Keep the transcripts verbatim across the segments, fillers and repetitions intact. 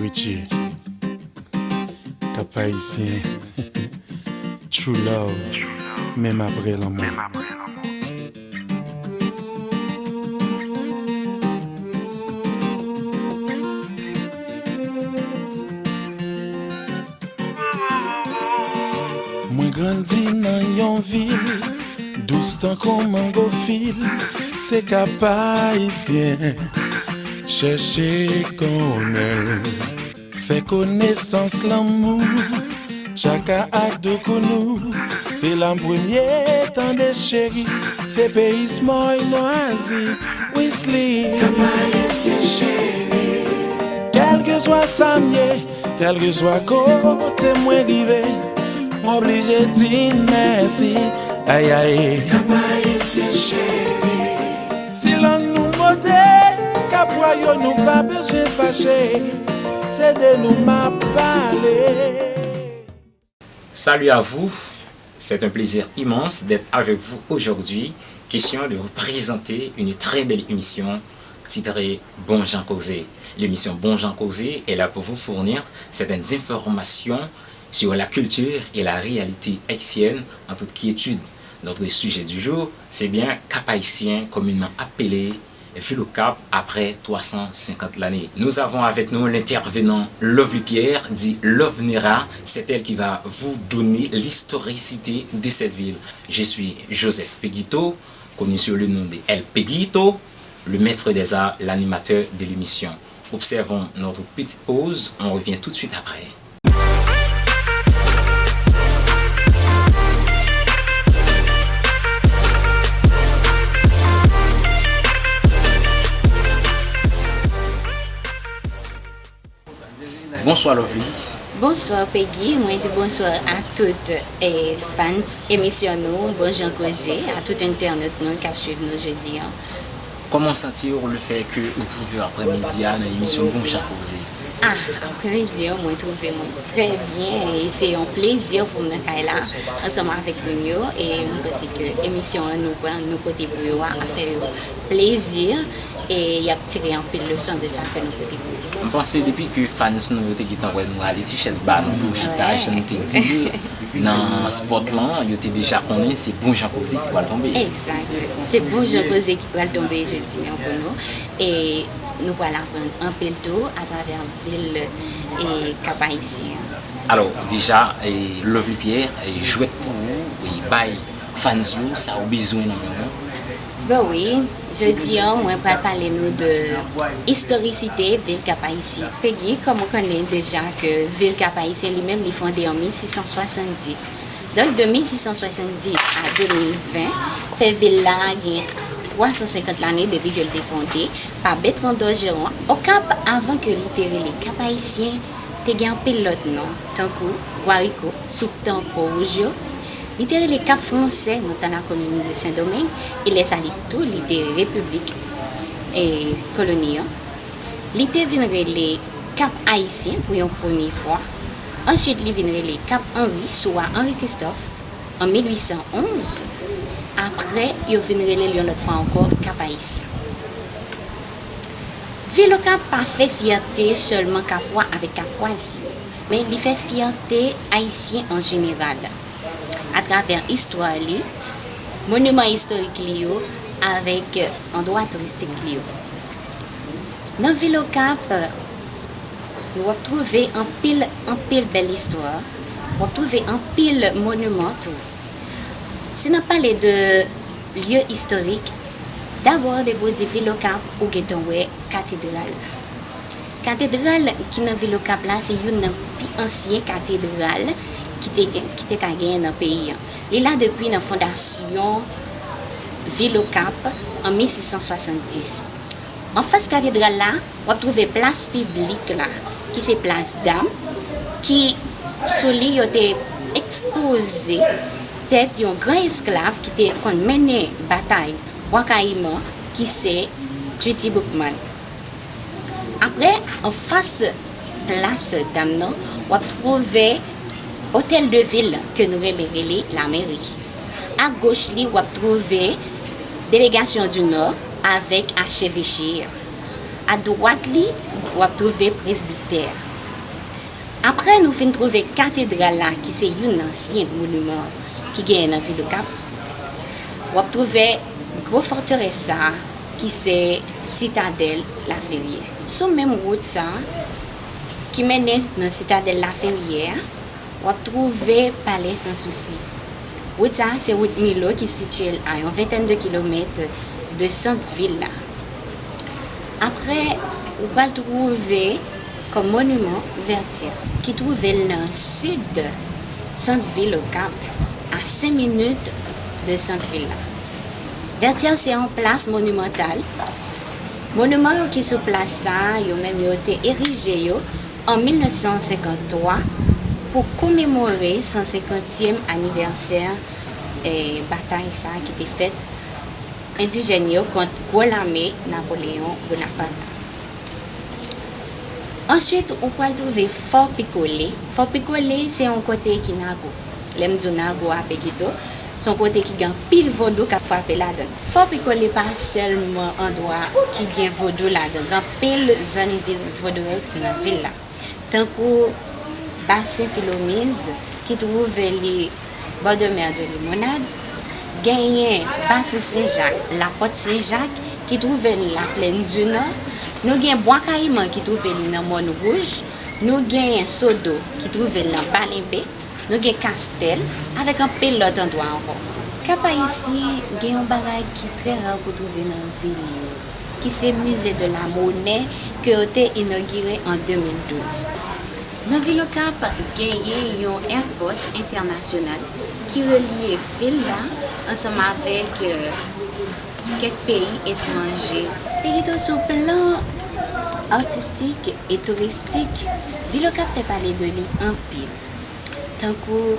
Richie, Cap Haïtien, True Love, menm apre lanmò. Mwen grandi nan yon vil dous tankou mango fil, se Kap Ayisyen, chèche konnen l. Fè konesans lanmou, tchaka ak doukounou. Se la m premye tande cheri, se peyi Smòy Nwazi, Wisly. Kap Ayisyen cheri. Kèlkeswa sa m ye, kèlkeswa kote mwen rive, m oblije di n mèsi. Ay, ay. Kap Ayisyen cheri. Si lang nou bote, Kapwa yo nou pa bezwen fache, se de nou m ap pale. Salut à vous, c'est un plaisir immense d'être avec vous aujourd'hui. Question de vous présenter une très belle émission titrée Bon Jan Koze. L'émission Bon Jan Koze est là pour vous fournir certaines informations sur la culture et la réalité haïtienne en toute quiétude. Notre sujet du jour, c'est bien Cap-Haïtien, communément appelé Vil Okap, après trois cent cinquante l'année. Nous avons avec nous l'intervenant Lovely Pierre, dit Love Nera. C'est elle qui va vous donner l'historicité de cette ville. Je suis Joseph Peguito, connu sous le nom de El Peguito, le maître des arts, l'animateur de l'émission. Observons notre petite pause, on revient tout de suite après. Bonswa Lovely. Bonswa Peggy, mwen di bonswa a tout eh, fans emisyon nou, Bon Jan Koze, a tout entènot nou k ap swiv nou jodi a. Kòman w santi w lefètke ou twouve w aprèmidi a nan emisyon Bon Jan Koze? Ah, aprèmidi a, mwen twouve mwen trè byen e se yon plezi pou m nan kay la ansanm avèk moun yo e mwen panse ke emisyon an nou pran, nou pote pou yo a ap fè yo plezi e y ap tire anpil leson de sa ke nou pote pou yo. M panse depi ke fans nou yo te gentan wè nou rale ti chèz ba nou pou chita, jan nou te di nan spòt lan, yo te deja konnen se Bon Jan Koze ki pral tonbe. Egzakt. Se Bon Jan Koze ki pral tonbe jodi an pou nou. E nou pral aprann anpil tou atravè vil e Kap Ayisyen an. Alò, deja, e, Lovely Pierre, e, jwèt pou ou, e, bay fans yo sa ou bezwen nan men w. Bon wi, jodi a, mwen pral pale nou de istorisite vil Kap Ayisyen. Peggy, kòm ou konnen deja ke vil Kap Ayisyen li menm li fonde an mil sis san swasanndis. Donk, de mil sis san swasanndis a de mil ven, fè vil la gen twa san senkant lane depi ke l te fonde pa Bertrand Dorgeron. Okap, avan ke li te rele Kap Ayisyen, te gen anpil lòt non, tankou Gwariko, sou tan po wouj yo. Li te rele Kap Fransè nan tan lakoloni de Sendomeng, e lè sa li tou li te repiblik e koloni an. Li te vin rele Kap Ayisyen pou yon premye fwa. Answit, li vin rele Kap Anri sou wa Anri Kristòf an mil uit san onz. Apre, yo vin rele l yon lòt fwa ankò Kap Ayisyen. Vil Okap pa fè fyète sèlman Kapwa avèk Kapwaz yo, men li fè fyète Ayisyen an jeneral. Atravè istwa li, moniman istorik li yo, avèk andwa touristik li yo. Nan vil Okap, w ap twouve anpil, anpil bèl istwa, w ap twouve anpil moniman tou. Si n ap pale de lye istorik, dabò depi w di vil Okap, ou gentan wè katedral la. Katedral ki nan vil Okap la se youn nan pi ansyen katedral ki te, ki te ka genyen nan peyi an. Li la depi nan fondasyon vil Okap an mil sis san swasanndis. Anfas katedral la, w ap twouve plas piblik la, ki se plas Dam, ki sou li yo te ekspoze tèt yon gran esklav ki te konn mennen batay Bwa Kayiman, ki se Djudjy Boukman. Apre, anfas plas Dam nan, w ap twouve Hôtel de Ville ke nou renmen rele lameri. Agoch li, w ap twouve Délégation du Nord avèk acheveche. Adwat li, w ap twouve presbitè. Apre nou fin twouve katedral la, ki se youn nan ansyen moniman ki genyen nan vil Okap, w ap twouve gwo fòterès sa a, ki se Sitadèl Laferyè. Sou menm wout sa a, ki mennen nan Sitadèl Laferyè a, w ap twouve Palè Sansousi. Wout sa a se wout Milo ki sitiye l a yon ventèn de kilomèt de sant vil la. Apre, ou pral twouve kòm moniman Vètyè, ki twouve l nan sid sant vil Okap, a senk minit de sant vil la. Vètyè se yon plas monimantal. Moniman yo ki sou plas sa a, yo menm yo te erije yo an mil nèf san senkanntwa pou komemore san senkantyèm anivèsè, eh, batay sa a ki te fèt endijèn yo kont gwo lame Napoleyon Bonaparte la. Answit, ou pral twouve Fò Pikole. Fò Pikole se yon kote ki nago. Lè m di w nago a, Pekito, se yon kote ki gen anpil vodou k ap frape ladan l. Fò Pikole pa sèlman andwa ki gen vodou ladan l, gen anpil zòn vi-, vodouyèks nan vil la, tankou Basen Filomiz ki twouve li bò de mè de Limonad, genyen Basen Sen Jak, Lapòt Sen Jak ki twouve l Laplèn di Nò, nou gen Bwa Kayiman ki twouve li nan Mòn Wouj, nou genyen Sodo ki twouve l nan Balenbe, nou gen Kastèl, avèk anpil lòt andwa ankò. Kap Ayisyen gen yon bagay ki trè ra pou twouve nan vil yo, ki se Musée de la Monnaie ke yo te inogire an de mil douz. Nan vil Okap, genyen yon èpòt entènasyonal ki relye vil la ansanm avèk, eh, kèk peyi etranje. Pekito, sou plan atistik e touristik, vil Okap fè pale de li anpil. Tankou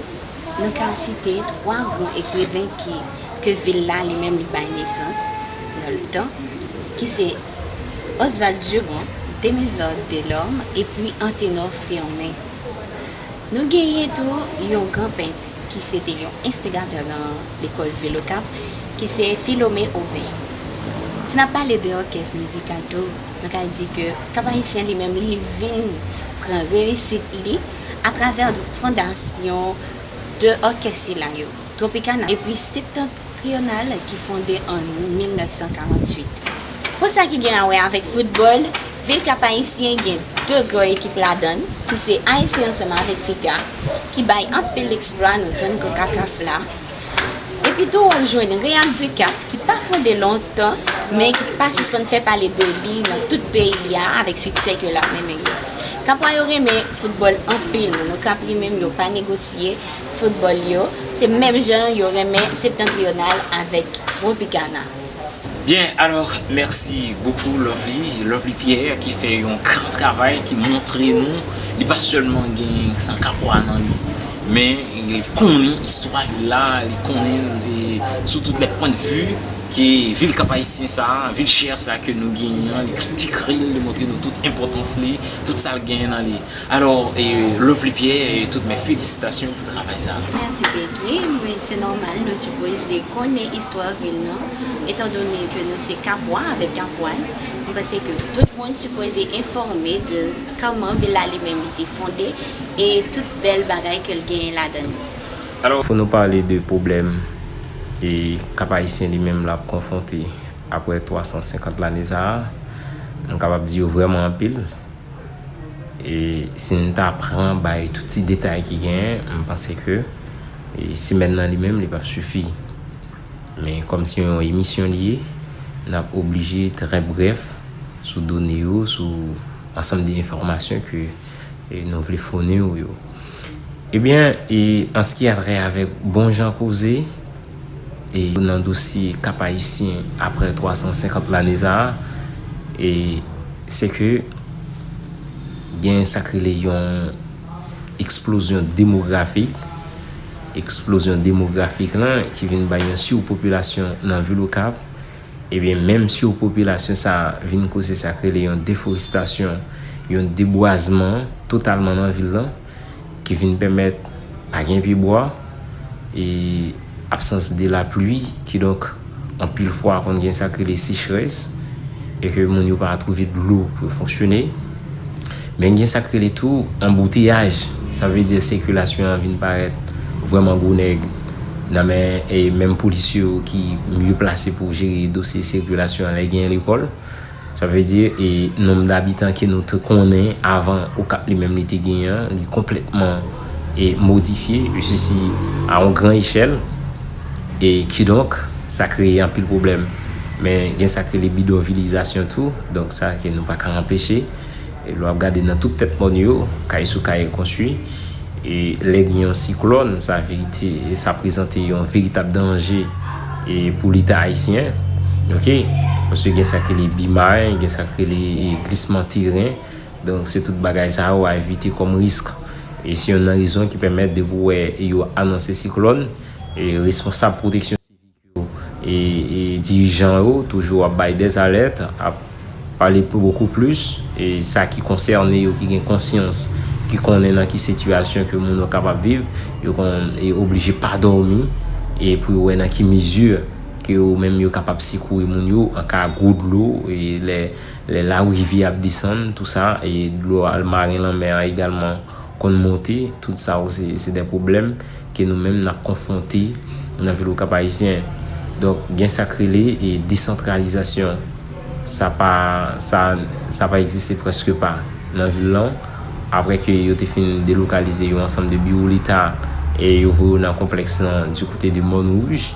nou ka site twa gran ekriven ki, ke vil la li menm li bay nesans nan letan, ki se Oswald Durand, Demisvert Delorme epi Anténor Firmin. Nou genyen tou yon gran pent ki se te yon enstigatè nan lekòl vil Okap, ki se Philomé Aubin. Si n ap pale de òkès mizikal tou, nou ka di ke Kap Ayisyen li menm li vin pran reyisit li atravè de fondasyon de òkès sila yo, Tropicana epi Septentrional ki fonde an mil nèf san karanntuit. Pou sa ki gen a wè avèk foutbòl, vil Kap Ayisyen gen de gwo ekip ladan l, ki se A S C ansanm avèk Figa, ki bay anpil eksplwa nan zòn Konkakaf la. Epi tou, w ap jwenn Real du Cap, ki pa fonde lontan, men ki pa sispann fè pale de li nan tout peyi a avèk siksè ke l ap mennen yo. Kapwa yo renmen foutbòl anpil, moun Okap li menm yo pa negosye foutbòl yo, se menm jan yo renmen Septentrional avèk Tropicana. Bien, alors, merci beaucoup, Lovely, Lovely Pierre, ki fè yon gran travay, ki montre nou, li pa sèlman gen san Kapwa nan li, men li konnen istwa vil la, li konnen, e, sous toutes les points de vue, ke vil Kap Ayisyen sa, vil chè sa ke nou genyen an, li ka dekri l, li montre nou tout enpòtans li, tout sa l genyen nan li. Alors, e, Lovely Pierre, e, toutes mes félicitations pou travay sa. Mèsi, Peggy. Wi, se nòmal, nou sipoze konnen istwa vil nou, etandone ke nou se Kapwa avèk Kapwaz. Mwen panse ke tout moun sipoze enfòme de kòman vil la li menm li te fonde e tout bèl bagay ke l genyen ladan l. Alò, fò nou pale de pwoblèm e Kap Ayisyen li menm l ap konfwonte apre twa san senkant lane sa a. M kapab di yo vrèman anpil. E si n ta pran bay tout ti detay ki genyen, m panse ke, e, semèn nan li menm, li p ap sifi. Men kòm se yon emisyon li ye, n ap oblije trè brèf sou done yo, sou ansanm de enfòmasyon ke, e, nou vle founi w yo. Ebyen, e, an se ki a trè avèk bon jan koze, e, nan dosye Kap Ayisyen apre twa san senkant lane sa a, e, se ke gen sa k rele yon eksplozyon demografik. Eksplozyon demografik lan ki vin bay yon sipopilasyon nan vil Okap. Ebyen, menm sipopilasyon sa a vin koze sa k rele yon deforestasyon, yon debwazman totalman nan vil lan, ki vin pèmèt pa gen pyebwa, e absans de lapli, kidonk anpil fwa konn gen sa k rele sechrès, e ke moun yo pa twouve dlo pou yo fonksyone. Men gen sa k rele tou anbouteyaj. Sa vle di sikilasyon an vin parèt vrèman gwo nèg nan men e menm polis yo ki mye plase pou jere dosye sikilasyon an lè gen lekòl. Sa vle di e nonb dabitan ke nou te konnen avan Okap li menm li te genyen an, li konplètman e modifye, e sesi a yon gran echèl. E kidonk, sa kreye anpil pwoblèm. Men gen sa k rele bidonvilizasyon tou, donk sa ke nou pa ka anpeche. E lè w ap gade nan tout tèt mòn yo, kay sou kay konstwi. E lè gen yon siklòn, sa verite, sa prezante yon veritab danje e pou Leta ayisyen. Oke? Paske gen sa k rele bimay, gen sa k rele e glisman teren. Donk, se tout bagay sa yo a evite kòm risk. E se youn nan rezon ki pèmèt depi w wè yo anonse siklòn, e responsab pwoteksyon sivil yo e, e dirijan yo toujou ap bay dèzalèt, ap pale pou bokou plis, e sa ki konsène yo, ki gen konsyans, ki konnen nan ki sitiyasyon ke moun yo kapab viv, yo konn e oblije pa dòmi, e pou yo wè nan ki mezi ke yo menm yo kapab sekouri moun yo an ka gwo dlo, e lè, lè larivyè ap desann, tou sa, e dlo al maren lanmè an egalman konn monte, tout sa yo se, se de pwoblèm ke nou menm n ap konfwonte nan vil Okap ayisyen. Donk, gen sa k rele e desantralizasyon. Sa pa, sa, sa pa egziste prèske pa nan vil lan. Apre ke yo te fin delokalize yon ansanm de biwo Leta e yo voye yo nan konplèks lan di kote de Mòn Wouj,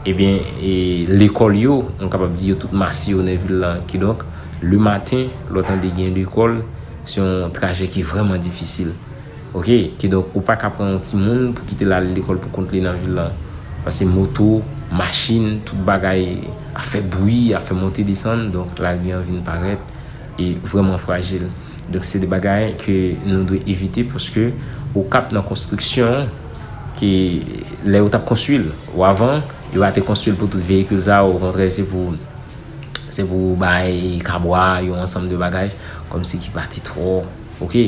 ebyen, e lekòl yo, nou kapab di yo tout mase yo nan vil lan. Kidonk, lematen, lè w tande gen lekòl, se yon trajè ki vrèman difisil. Oke, kidonk ou pa ka pran yon timoun pou kite l al lekòl pou kont li nan vil lan. Paske moto, machin, tout bagay ap fè bri, ap fè monte desann, donk lari an vin parèt e vrèman frajil. Donk se de bagay ke nou dwe evite paske Okap nan konstriksyon ke lè yo t ap konstwi l, ou avan, yo pa te konstwi l pou tout veyikil sa yo, okontrè se pou se pou bay kabwa, yon ansanm de bagay, kòmsi ki pa te twò, oke,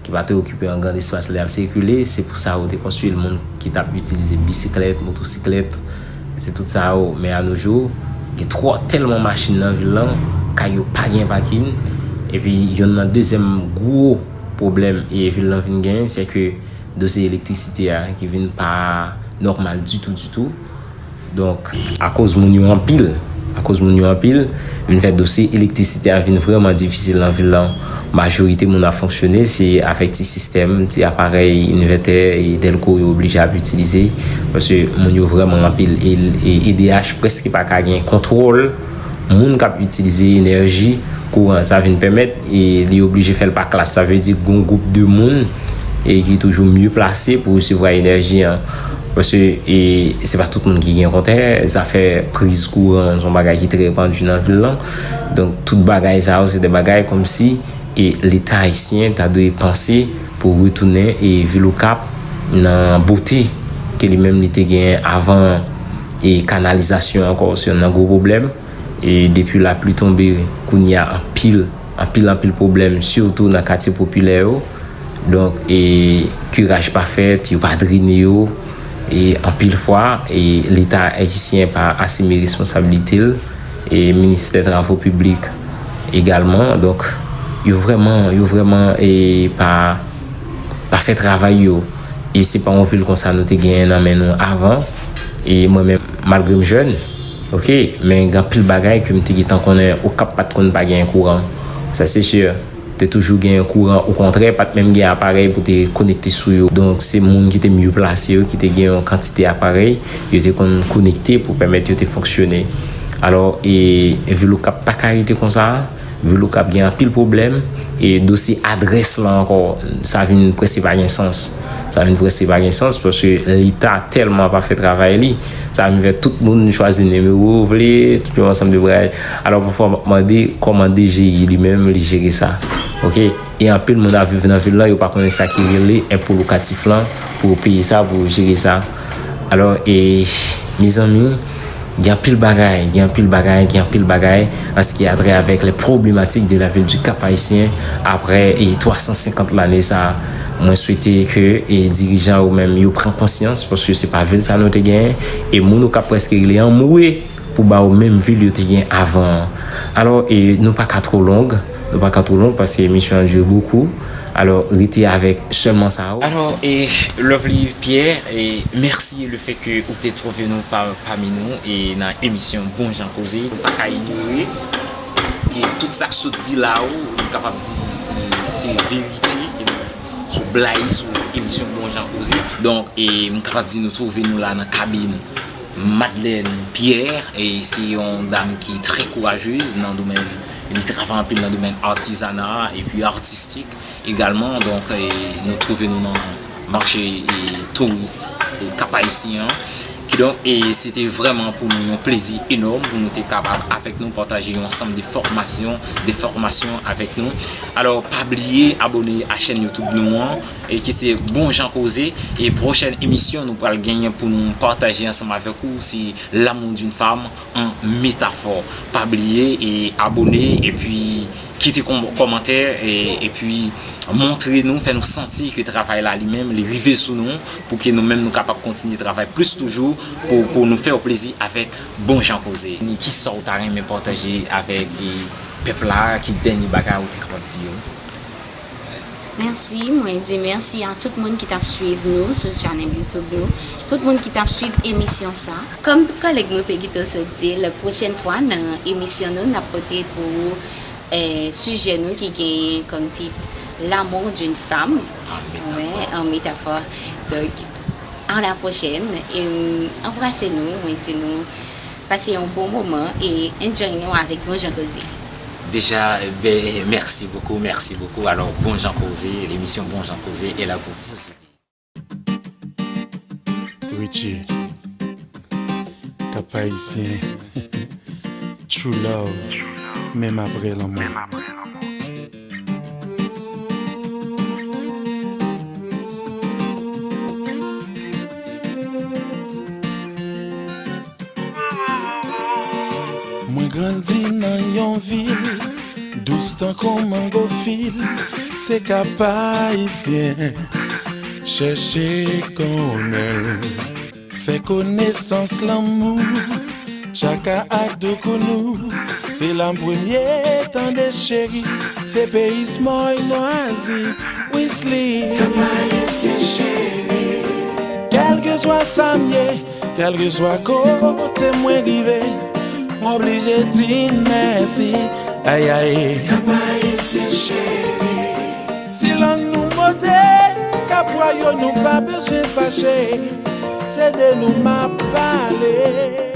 ki pa te okipe yon gran espas lè y ap sikile, se pou sa yo te konstwi l, moun ki t ap itilize bisiklèt, motosiklèt, se tout sa yo. Men anou jou, gen twò tèlman machin nan vil lan, kay yo pa gen pakin, epi youn nan dezyèm gwo pwoblèm e vil lan vin genyen, se ke dosye elektrisite a ki vin pa nòmal ditou, ditou. Donk, akoz moun yo anpil, akoz moun yo anpil, vin fè dosye elektrisite a vin vrèman difisil nan vil lan. Majorite moun ap fonksyone, se avèk ti sistèm, ti aparèy envètè e dèlko yo oblije ap itilize, paske moun yo vrèman anpil. E, e E D H prèske pa ka gen kontwòl moun k ap itilize enèji kouran. Sa vin pèmèt e li oblije fè l pa klas. Sa vle di gon gwoup de moun e ki toujou mye plase pou resevwa enèji an. Paske e se pa tout moun ki gen kontè, zafè priz kouran se yon bagay ki trè pandi nan vil lan. Donk tout bagay sa yo se de bagay kòmsi e Leta ayisyen ta dwe panse pou retounen e vil Okap nan bote ke li menm li te genyen avan e kanalizasyon ankò se youn nan gwo pwoblèm. E depi lapli tonbe, kounye a anpil, anpil, anpil pwoblèm, sitou nan katye popilè yo. Donk, e kiraj pa fèt, yo pa drene yo. E anpil fwa, e Leta ayisyen pa asime responsablite l, e ministè travo piblik egalman. Donk, yo vrèman, yo vrèman e pa, pa fè travay yo. E se pa yon vil konsa nou te genyen nan men nou avan. E mwen menm, malgre m jèn, oke, men gen anpil bagay ke m te gentan konnen Okap pa t konn pa genyen kouran. Sa se si. Te toujou genyen kouran, okontrè, pa t menm gen aparèy pou te konekte sou yo. Donk, se moun ki te mye plase yo ki te gen yon kantite aparèy yo te konn konekte pou pèmèt yo te fonksyone. Alò, e, e vil Okap pa ka rete konsa. Vil Okap gen anpil pwoblèm. E dosye adrès la ankò, sa vin prèske pa gen sans. Sa vin prèske pa gen sans paske Leta tèlman pa fè travay li. Sa vin fè tout moun chwazi nimewo yo vle, tout yon ansanm de bagay. Alò, pafwa, m ap mande kòman D G I li menm, li jere sa. Oke? E anpil moun ap viv nan vil lan, yo pa konnen sa ki rele enpo lokatif lan, pou yo peye sa, pou yo jere sa. Alò, e, mezanmi, gen anpil bagay, gen anpil bagay, gen anpil bagay an ce qui a trait avec les problématiques de la ville du Cap Haïtien après e twa san senkant lane sa. Mwen swete ke e dirijan yo menm yo pran konsyans paske se pa vil sa nou te genyen e moun yo ka prèske rele anmwe pou ba yo menm vil yo te gen avan an. Alò, e nou pa ka twò long, Nou pa ka twò long paske emisyon an dire bokou. Alò, rete avèk sèlman sa yo. Alò, e, Lovely Pierre, e, mèsi le fè ke ou te twouve nou pa, pami nou e nan emisyon Bon Jan Koze. Nou pa ka inyore ke tout sa k sot di la yo, nou kapab di, e, se verite, ke nou sou blag, sou emisyon Bon Jan Koze. Donk, e, m kapab di nou twouve nou la nan kabin Madeleine Pierre, e se yon dam ki trè kourajez nan domèn, li travay anpil nan domèn artizana epi artistik egalman. Donk, e, nou twouve nou nan mache, e, touris, e, Kap Ayisyen an. Kidonk, e, se te vrèman pou nou yon plezi enòm pou nou te kapab avèk nou pataje yon ansanm de fòmasyon, de fòmasyon avèk nou. Alò, pa bliye abòne a chèn YouTube nou an, e ki se Bon Jan Koze. E pwochèn emisyon nou pral genyen pou nou pataje ansanm avèk ou, se L'amour d'une femme, an metafò. Pa bliye e abòne epi kite kòm-, kòmantè e, epi montre nou, fè nou santi ke travay la li menm, li rive sou nou, pou ke nou menm nou kapab kontinye travay plis toujou pou, pou nou fè w plezi avèk Bon Jan Koze. Ni kisa w ta renmen pataje avèk, e, pèp la, ki dènye bagay ou te kapab di yo? Mèsi, mwen di mèsi a tout moun ki t ap swiv nou sou chanèl YouTube nou, tout moun ki t ap swiv emisyon sa. Kòm kòlèg mwen Pegito sot di l, pwochèn fwa nan emisyon nou, n ap pote pou ou, eh, sijè nou ki genyen kòm tit L'amour d'une femme. An metafò. Wè, an metafò. Donk, à la prochaine. E, m, anbrase nou, mwen di nou, pase yon bon moman e enjoy nou avèk Bon Jan Koze. Déjà, ben, merci beaucoup, merci beaucoup. Alors, Bon Jan Koze, l'émission Bon Jan Koze est là pour vous aider. Richie, Kap Ayisyen, True Love, menm apre lanmò. Mwen grandi nan yon vil dous tankou mango fil, se Kap Ayisyen, chèche konnen l. Fè konesans lanmou, tchaka ak doukounou, se la m premye tande cheri, se peyi Smòy Nwazi, Wisly. Kap Ayisyen cheri. Kèlkeswa sa m ye, kèlkeswa kote mwen rive, m oblije di n mèsi. Ay, ay. Kap Ayisyen cheri. Si lang nou bote, Kapwa yo nou pa bezwen fache, se de nou m ap pale.